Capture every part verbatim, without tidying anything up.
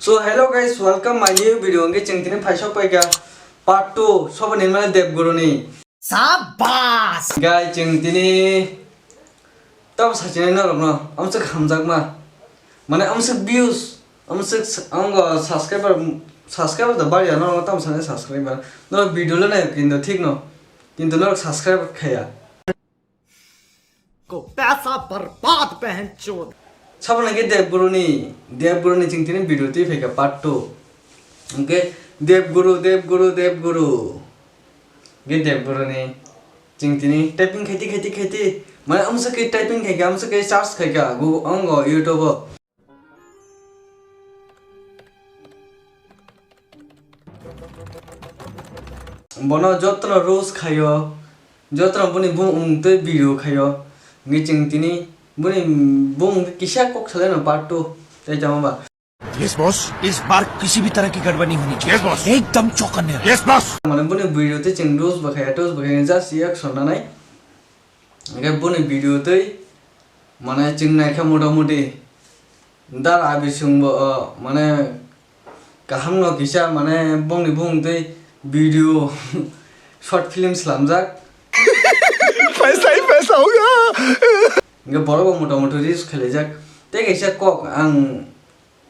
So hello guys, welcome my new video. Hwnkhe chwng tini phaisok paikha part two, sobo ni mane Dev Guru ni. Sabas! Guys, chwng tini tamo sachinai norokno, amswk hamjakma. Mane amswk views, amswk s-, amgo subscriber, subscriber da bari ya norok tamo sanai subscriber. Norok video le nai kintu thik no. Kintu norok subscribe khaya. Ko paisa barbad behenchod. Sabo nangkhe Dev Guru ni, Dev Guru ni chwng tini video twi phaikha part two. Hwnkhe Dev Guru, Dev Guru, Dev Guru. Hwnkhe Dev Guru ni chwng tini typing khaiti, khaiti, khaiti. Mane amswk khe typing khaikha, amswk khe search khaikha, Google, ongo YouTube o. Bono jotono roast khaio, jotono boni bumung tei video khaio. Hwnkhe chwng tini boni bumung kisa kok salaino part two tei tamo ba. Yes boss. इस बार किसी भी तरह की गड़बड़ नहीं होनी चाहिए। Yes boss. एकदम चौकन्ने रहो। Yes boss. Mane boni video tei chwng roast bo khaya, toast bo khaya, just reaction nanai. Hwnkhe boni video tei mane chwng naikha motamuti dar abi chwngbo, o, mane kaham no kisa mane bongni bumung tei video short film slamjak. Paisa hi paisa hoga. Hwnkhe borok bo motamuti reach khailaijak. Tei kaisa kok ang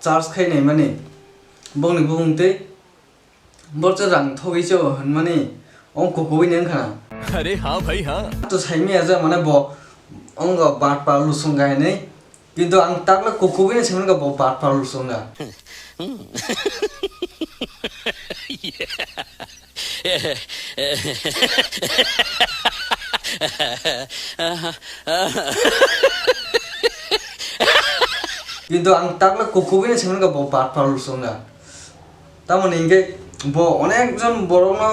search khai naimani bongni bumung tei Borok rang thogwi se o hwnmani, o kukuwi ni wngkha na. अरे हाँ भाई हाँ। To saimaya je mane bo wngkha batpar lusung ga hinwi, kintu ang takla kukuwi ni saimani bo batpar lusung ga. Kintu ang takla kukuwi ni saimani bo batpar lusung ga. Tamoni hwnkhe bo onekjon borokno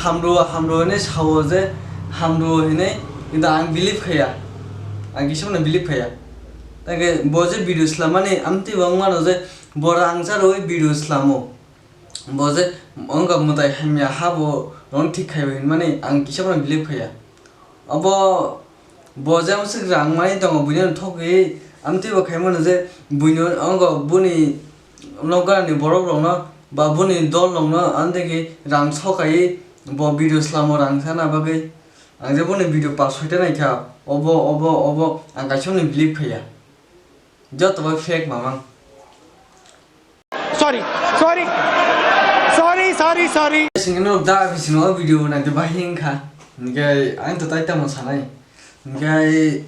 hamrwo hamrwo hinwi sao je hamrwo hinwi, kintu ang believe khaiya, ang kisa phano believe khaiya. Tei bo je video swlammani amtwi bo wng mano je bo rangcha rwui video swlamo, bo je wngkha mwtai hamya ha bo rwng thik khaiwi hinmani ang kisa phano believe khaiya. Obo bo je amswk rang manwi tongo, buino thogwi amtwi bo khaimano je buino, ongo buni nokgarani borok rokno ba buni dol rokno amtwi rang sokaiwi bo video swlamo rang sana bagwi. Ang je buni video pas soita naikha, obo, obo, obo ang kaisa phano believe khaiya. Joto bai fake mamang. Sorry, sorry, sorry, sorry, sorry. Singno da bisino video na de bahing kha. Hingke ang to tai tamo sanai. Hingke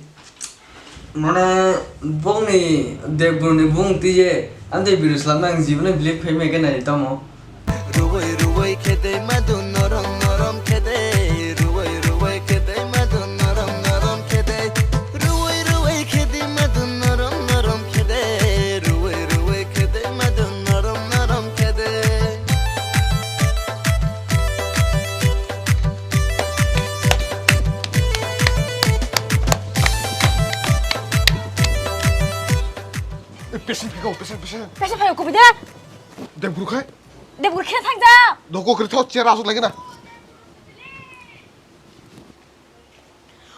mane bongni Dev Guru ni bung tiye ante video slam nang jibone believe khai me ke nai tamo. Rubai rubai khede madu norom norom khede, rubai rubai khede madu norom norom khede, rubai rubai khede madu norom norom khede, rubai rubai khede madu norom norom khede. Patient phai kho, patient, patient. Patient phai kho, bide? Dev Guru khai? Dev Guru khai thang ja. Doko kri thot chair asuk lagi na.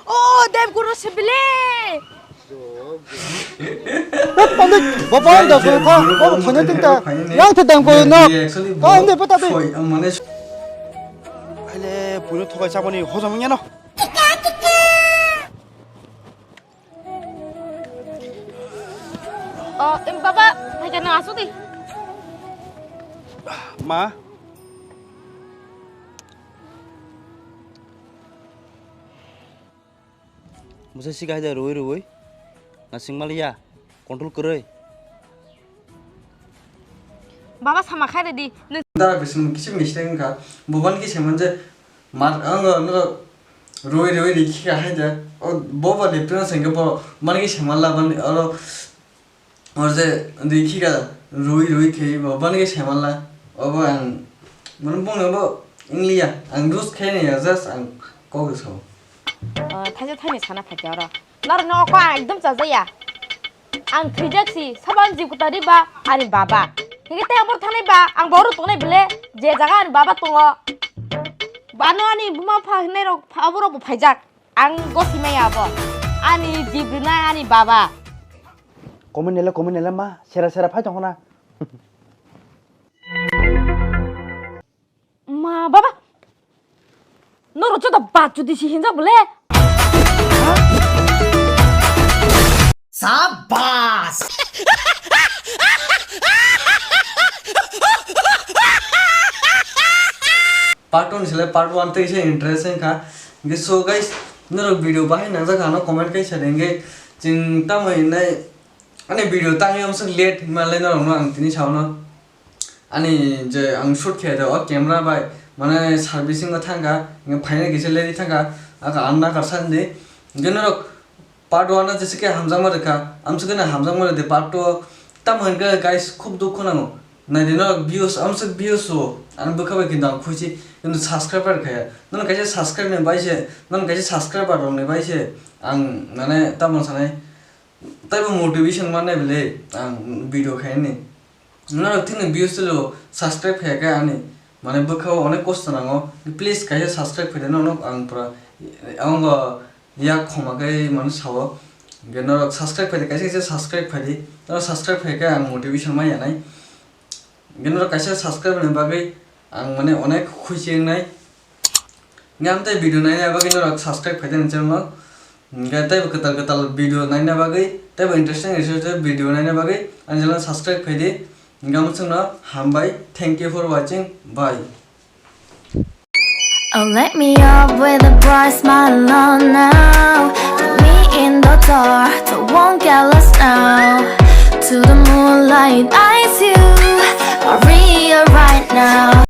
Oh, Dev Guru sibile. Pandit, bapa ang Dev Guru kha, bapa thanya tinta. Yang te Dev Guru no. Actually, ta ande pata de. Soi, ang mane Aile, puino thokai saboni hojom wngya no. Oh, em, baba, phai khe nang asuk di. Ma. Bwsai sika hai da rwi rwi. Nasing maliya. Control kwrwi. Baba sama khai redi. Da bisin kisi mistake wngkha. Buban ki seman je mar ang no rwi rwi ri khika hai da. O boba leptona sengke bo man ki seman la ban oro. Oro je ri khika rwi rwi khe bo ban ki seman la. Obo ang mane bung bo Engliya. Ang dus khe ne ya just ang kok so. Thaisa thani sana phai oro. Nor no ko ang ekdom chajaya. Ang thwijak si, sabo ang jibwtari ba ani baba. Hingke tei aboro thangnai ba, ang bo oro tongnai bele, je jaga ani baba tongo. Bano ani buma pha hinai rok, pha-, aboro bo phaijak. Ang gosi maya abo. Ani jibrinai ani baba. Comment nele, comment nele ma, sera sera phai tongkho na. Ma baba, norok joto bachudi si hinjak bole. Sabas! Part one sele part one tei se interesting kha. Hingke so guys, norok video bahai nangjak ano comment kai sa de, hingke chwng tamo hinai ani video tangwi amswk late hinmalai norokno ang tini saono. Ani je ang shoot khe o camera bai mane servicing o thangkha, hingke phaina kisa late thangkha, aka ang nakar sandi. Hingke norok part one o jese khe hamjakma rwkha, amswk khe hamjakma rwdi part two o. Tamo hinkhe guys, khub dukhu nango. Naidi norok views, amswk views o, ani bwkha bai kintu ang khuisi, kintu subscriber khaya. Nono kaisa subscribe ni bai se, nono kaisa subscriber rok ni bai se ang mane tamo sanai. Taibo motivation mannai bele ang video khaini. Norok thikni views twilaio, subscribe khaikhe ani mane bwkhao onek kosto nango. Please kaisa subscribe khaidi, norok ang pura ang bo yak khoma khe mane sao. Hingke norok subscribe khaidi, kaisa kaisa subscribe khaidi. Norok subscribe khaikhe ang motivation ma yanai. Hingke norok kaisa subscribe ni bagwi ang mane onek khuisi wngnai. Hingke ang tei video naina bagwi norok subscribe khaidi ani channel o. Hingke teibo kwtal kwtal video naina bagwi, teibo interesting interesting video naina bagwi ani channel subscribe khaidi. Hingke ang chwngno hambai. Thank you for watching. Bye. Oh, let me up with a bright smile on now. Put me in the dark, don't won't get lost now. To the moonlight, eyes you, Maria right now.